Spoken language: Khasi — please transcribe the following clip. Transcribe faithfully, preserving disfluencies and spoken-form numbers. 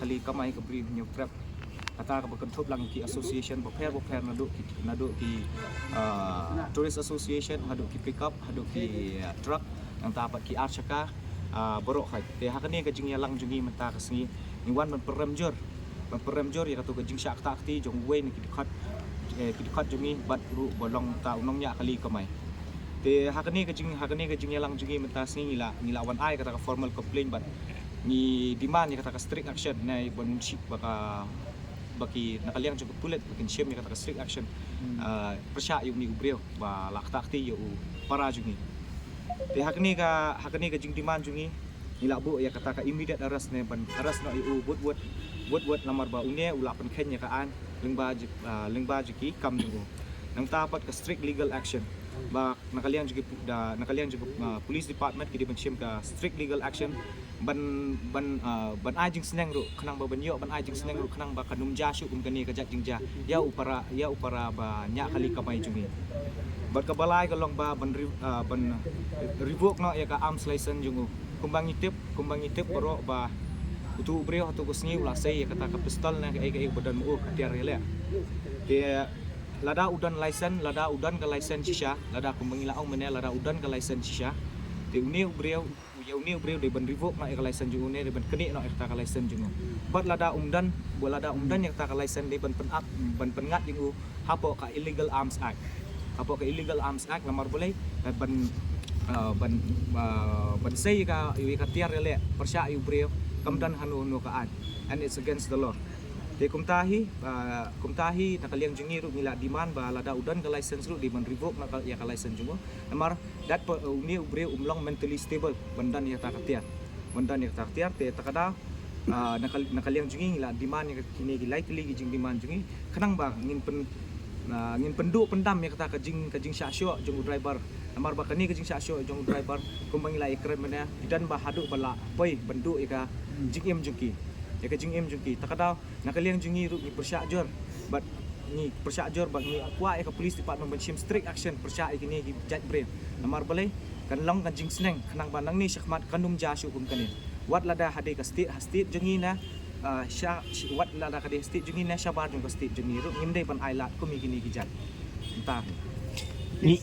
Kali kamai ka Bri Hynñiewtrep. Kata kaba kynthup lang ki association bapher bapher, naduh ki, naduh ki, ah, tourist association, haduh ki pickup, haduh ki, ah, truck, nangta pat ki arshaka, ah, baroh hi. Te ha kane ka jingïalang jong ngi mynta ka sngi, ngi wan ban pynrem jur, ban pynrem jur ïa kato ka jingshah ktah kti jong uwei na ki dkhot, eh, ki dkhot jong ngi bad ruh ba long ta u nongñiah kali kamai. Te ha kane ka jing, ha kane ka jingïalang jong ngi mynta sngi ngi la, ngi la wan ai kata ka formal complaint bad ngi demand ïa kata ka strict action, ne ban shim ba ka, ba ki na ka liang jong ka pulit ba kin shim ïa kata ka strict action. Hmm. Ah, pyrshah ïa une u briew ba la ktah kti ïa u para jong ngi. Te ha kane ka, ha kane ka jingdemand jong ngi, ngi la buh ïa kata ka immediate arrest ne ban arrest noh ïa u wut wut, wut wut namar ba une u la pynkheiñ ïa ka aiñ lyngba jong, ah, lyngba jong ki kam jong u. Nangta pat ka strict legal action ba na ka liang jong ki pu-, da, na ka liang jong ki, ah, police department ki dei ban shim ka strict legal action ban, ban, ah, ban ai jingsneng ruh khnang ba ban ïoh ban ai jingsneng ruh khnang ba kan ym jia shuh kum kane ka jait jingjia ïa u para, ïa u para ba ñiah kali kamai jong ngi. Bad kaba lai ka long ba ban re-, ah, ban revoke noh ïa ka arms license jong u. Kumba ngi tip, kumba ngi tip baroh ba utu u briew hato ka sngi u la sei ïa kata ka pistol ne kaei kaei ba don ma u, ka tiar ïaleh. Te lada u don license, lada u don ka license shisha, lada kumba ngi la ong mynne lada u don ka license shisha, te une u briew, ïa une u briew dei ban revoke noh ïa ka license jong u ne dei ban knieh noh ïa kata ka license jong u. Bad lada um don, bad lada um don ïa kata ka license dei ban pynap, ban pynngat ïa u hapoh ka Illegal Arms Act. Hapoh ka Illegal Arms Act namar balei, eh, ban, eh, ban, eh, ban sei ïa ka, ïa ka tiar ïaleh pyrshah ïa u briew kam don hano hano ka aiñ. And it's against the law. Te kumta hi, eh, kumta hi na ka liang jong ngi ruh ngi la demand ba lada u don ka license ruh dei ban revoke noh ka, ïa ka license jong u. Namar dat pa, eh, une u briew um long mentally stable ban don ïa kata ka tiar. Ban don ïa kata ka tiar te ta ka daw, ah, na ka, na ka liang jong ngi ngi la demand ïa kine ki lai tylli ki jingdemand jong ngi khnang ba ngin pyn, ah, ngin pynduh pyndam ïa kata ka jing, ka jingshah shoh jong u driver. Namar ba kane ka jingshah shoh jong u driver kumba ngi la ïakren mynne ki don ba haduh ba la poi ban duh ïa ka jingim jong ki. Ïa ka jingim jong ki. Ta ka daw na ka liang jong ngi ruh ngi pyrshah jur bad ngi pyrshah jur bad ngi kwah ïa ka police department ban shim strict action pyrshah ïa kine ki jait briew. Namar balei kan long ka jingsneng khnang ba nangne shakhmat kan ym jia shuh kum kane. Wat lada ha dei ka state, ha state jong ngi ne, ah, sha, sh-, wat lada ka dei state jong ngi ne shabar jong ka state jong ngi ruh ngim dei ban ai lad kum ïa kine ki jait. Mynta hi.